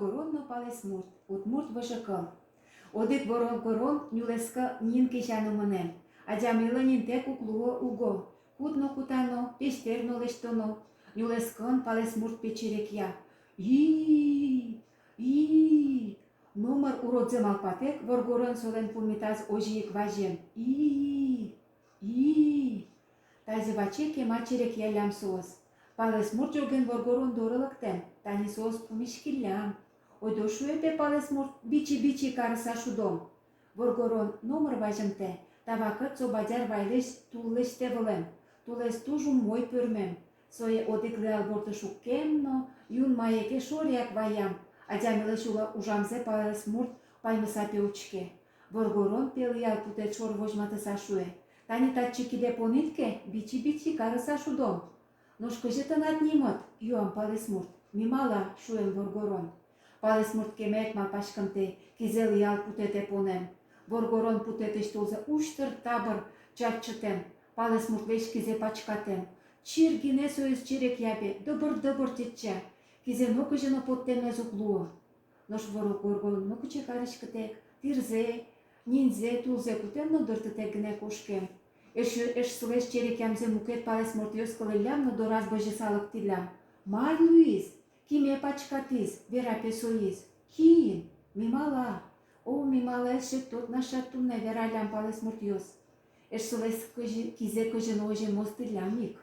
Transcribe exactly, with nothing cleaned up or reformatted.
Воргорон но палэсмурт. Удмурт выжыкыл. Одӥг воргорон нюлэскы нин кесяны мынэ. Адямилы нинтэк уг луы уго. Кут но кутано, пестер но лэсьтоно. Нюлэскын палэсмурт пе черекъя: «И-и-и! И-и-и!» Номыр уродзэ малпатэк, воргорон солэн пумитаз озьы ик вазем: «И-и-и! И-и-и!» Тазьы ваче кема черекъяллям соос. Палэсмурт ӝоген воргорон доры лыктэм, тани соос пумиськиллям. «Ойдо, — шуэ пе палэсмурт, — бичи-бичи карыса шудом». Воргорон номыр вазьымтэ, та вакыт со бадяр вайлэсь тул лэсьтэ вылэм. Тулэз туж умой пӧрмем. Сое одӥг лыял борды шуккем но, юн мае ке, шоръяк ваям. Адямилэсь улэ ужамзэ палэсмурт паймыса пе учке. Воргорон пе лыял путэт шоры возьматыса шуэ: «Тани татчы кидэ понӥд ке, бичи-бичи карыса шудом». «Нош кызьы тынад нимыд?» — юам палэсмурт. «Мимала», — шуэм воргорон. Палэсмурт кема ик малпаськымтэ, кизэ лыял путэтэ понэм. Воргорон путэтысь тулзэ усьтыр-табыр чатчытэм, палэсмуртлэсь кизэ пачкатэм. Чир гинэ соиз черекъя пе, дыбыр-дыбыр тэтча, кизэ нокызьы но поттэмез уг луы. Нош воргорон нокыӵе кариськытэк, тӥрзэ, нинзэ, тулзэ кутэм но дыртытэк гинэ кошкем. Эш-, эшсылэсь черекъямзэ мукет палэсмуртъёс кылӥллям но дораз бызьыса лыктӥллям. «Мар луиз? Киме пачкатӥз?» — вера пе соиз. «Кин?» — «Мимала». «О, мималаез сыӵе тотнад-шат туннэ», — вераллям палэсмуртъёс. Эшсылэсь кызьы-, кизэ кызьы но озьы мостӥллям ик.